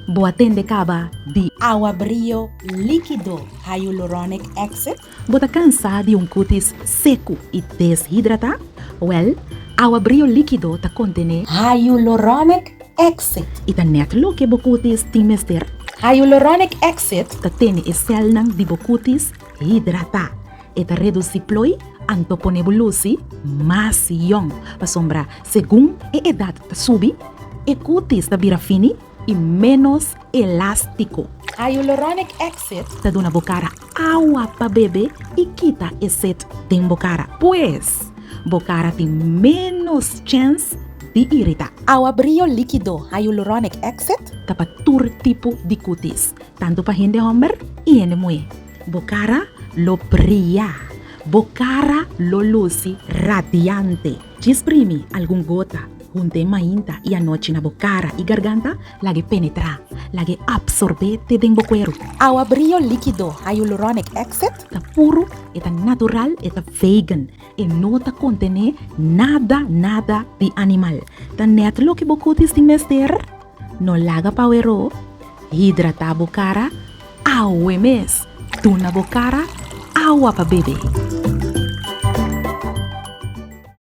Bo a tende kaba di. Awa brio líkido hyaluronic acid? Bo ta kansa di un kutis seku i deshidratá? Wèl, awa brio líkido ta kontené. Hyaluronic acid. I ta nèt loke bo kutis tin mester. Hyaluronic acid. Ta tene e sèlnan di bo kutis hidratá. E ta redusí ploi anto pone bo lusi mas yòn. Pasobra segun e edat ta subi, e kutis ta bira fini i ménos elástiko. Hyaluronic acid. Ta duna bo kara awa pa bebe i kita e set den bo kara. Pues, bo kara tin ménos chèns di iritá. Awa brio líkido hyaluronic acid. Ta pa tur tipo di kutis, tantu pa hende hòmber i hende muhé. Bo kara lo bria. Bo kara lo lusi radiante. Djis primi algun gota hunta e mainta i anochi na bo kara i garganta, lag'e penetrá, lag'e apsorbé te den bo kueru. Awa brio líkido hyaluronic acid. Ta puru, e ta natural, e ta vegan. E no ta kontené nada, nada di animal. Ta nèt loke bo kutis tin mester. No laga pa wero, hidratá bo kara awe mes. Duna bo kara awa pa bebe.